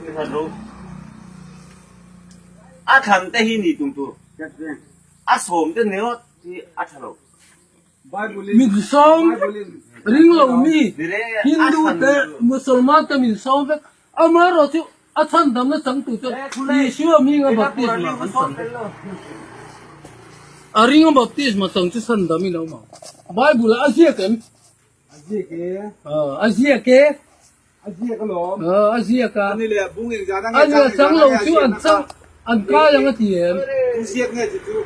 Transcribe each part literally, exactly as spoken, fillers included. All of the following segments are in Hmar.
Ni khat ro. A thlang te hi ni tum tu. A sawm te ni ro ti a thlang ro. Min sawm ring lo mi. Hindu te, Musalman te min sawm vek. Amaherawhchu a chhandamna changtu chu Isua hminga baptisma an chang. A ringa baptisma chang chu chhandam in a um a. Bible a ziek em? A ziek e. Ah, a ziek e. A ziek a lo. Ah, a ziek a. Ani le bung eng zana nge. Ani chang lo chu an chang. An kai ang a ti em? Tu ziek nge chu chu.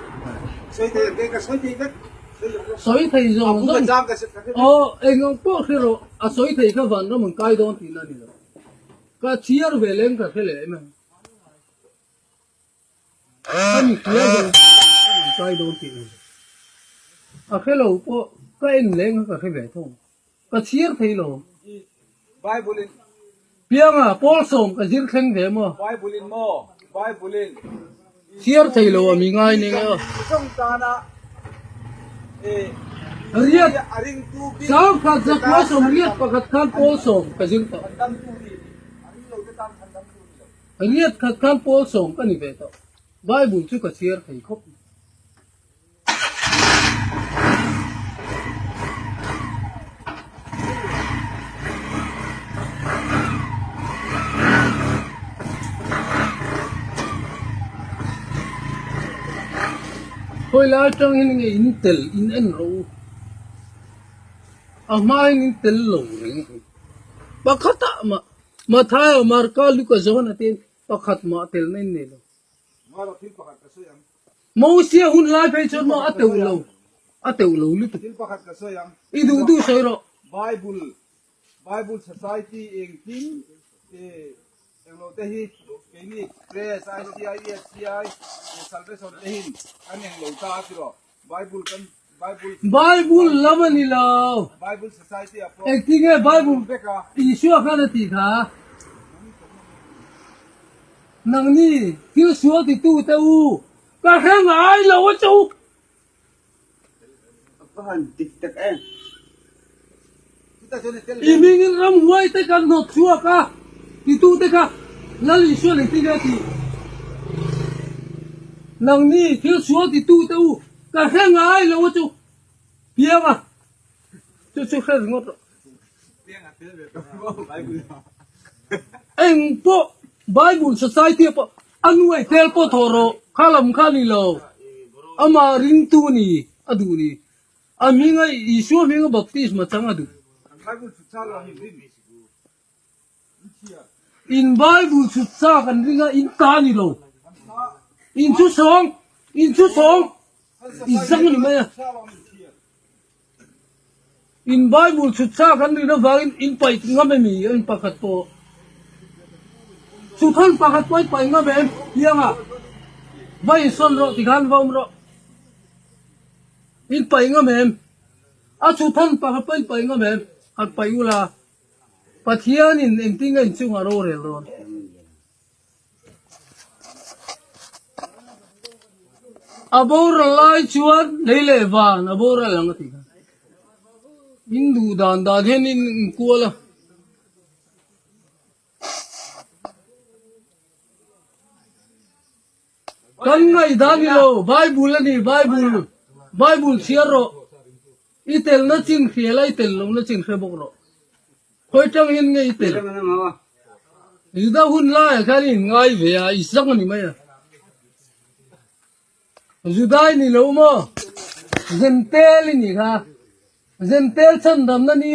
Soi thei, ke ka soi thei vek. Soi thei zo. A bung zo. Chang ka se ka. Oh, eng ang po hre ro. A soi thei kha van ram an kai dawn ti na ni lo. Ka chiar ve leng ka hre lem. Ka mi hria zo. An kai dawn ti na. A hre lo po ka en leng ka hre ve tho. Ka chiar thei lo. Bible in. Pieng a, pawl sawm ka zir thleng ve maw? Bible in maw? Bible in. Chiar thei lo a mi ngai ning a. Song tana. Eh. Riat. A ring tu bi. Sawm khat za kua sawm riat pakhat khan pawl sawm ka zir ta. Khandam tu ni. A ring lo te tan khandam tu ni lo. Riat khat khan pawl sawm ka ni ve ta. Bible chu ka chiar thei khop. Khoi lai chang hin nge in tel in en ro. A hma hin in tel lo ring. Pakhat a ma, Mathai, Marka, Luka, Johana te pakhat ma tel nei nei lo. Mara thil pakhat ka sawi ang. Mosia hun lai phei chun maw a teu lo. A teu lo lutuk. Thil pakhat ka sawi ang. I duh duh sawi rawh. Bible, Bible Society engtin, eh, englo te hi, keini, Pres, I C I, E F C I, eh, Salvation te hin, kan englo ta a ti rawh. Bible kan, Bible. Bible lam a ni lo. Bible Society a po. Engtin nge Bible. Beka. Isua khan a ti kha. Nangni, thil suol titu te u. Ka hre ngai lo a chu. Ka han dik tak e. I hmingin ramhuai te kan hnawt chhuak a. Titu te kha. Lal Isua le ti le ti. Nangni, thil suol titu te u. Ka hre ngai lo a chu. Pieng a. Chu chu hre ringawt. Eng po Bible Society po a nuai tel po thaw ro kha lam kha ni lo. Ama ringtu ni a duh ni. A hminga Isua hminga baptisma chang a duh. In Bible chu cha kan ringa in ta ni lo. In chu sawng, in chu sawng. I zang ni mai a. In Bible chu cha kan ringa vangin in pai ngam em i, in pakhat po. Chu than pakhat po in pai ngam em, pieng a. Vai son ro, ti khan va um ro. In pai ngam em. A chu than pakhat po in pai ngam em. Kan pai u la. Pathianin engtin nge in chunga ro rel dawn. A boral lai chuan lei le van a boral ang a ti kha. Hindu dan dan hian in inkual a. Kan ngaidan ni lo, Bible a ni, Bible. Bible chhiar rawh. I telna ching hre la, i tel lona ching hre bawk rawh. Khawi tang hin nge i tel? Juda hun lai khan in ngai ve a, i zang a ni mai a. Juda i ni lo maw? Gentile i ni kha. Gentile chhandamna ni